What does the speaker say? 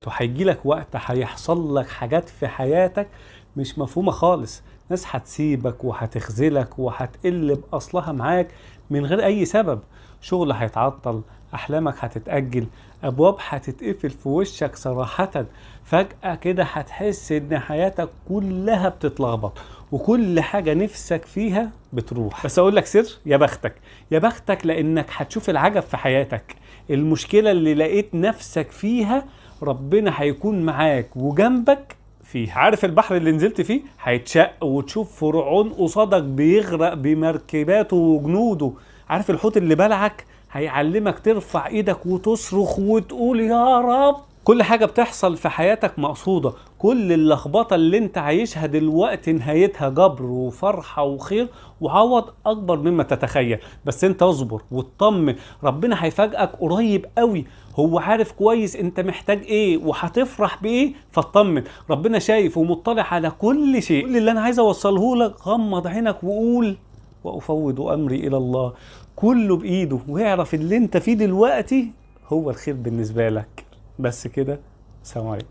وهيجي لك وقت هيحصل لك حاجات في حياتك مش مفهومة خالص. ناس هتسيبك وهتخذلك وهتقل بأصلها معاك من غير أي سبب. شغل هيتعطل، أحلامك هتتأجل، أبواب هتتقفل في وشك صراحة. فجأة كده هتحس إن حياتك كلها بتتلخبط وكل حاجة نفسك فيها بتروح. بس أقول لك سر، يا بختك يا بختك، لأنك هتشوف العجب في حياتك. المشكلة اللي لقيت نفسك فيها ربنا هيكون معاك وجنبك فيه. عارف البحر اللي نزلت فيه هيتشق وتشوف فرعون قصادك بيغرق بمركباته وجنوده. عارف الحوت اللي بلعك هيعلمك ترفع ايدك وتصرخ وتقول يا رب. كل حاجة بتحصل في حياتك مقصودة. كل اللخبطة اللي انت عايشها دلوقتي نهايتها جبر وفرحة وخير وعوض أكبر مما تتخيل. بس انت اصبر واطمن، ربنا هيفاجئك قريب قوي. هو عارف كويس انت محتاج ايه وهتفرح بايه، فاطمن، ربنا شايف ومطلع على كل شيء. كل اللي انا عايز اوصله لك، غمض عينك وقول وافوض امري الى الله. كله بايده، واعرف اللي انت فيه دلوقتي هو الخير بالنسبة لك. بس كده، سلام عليكم.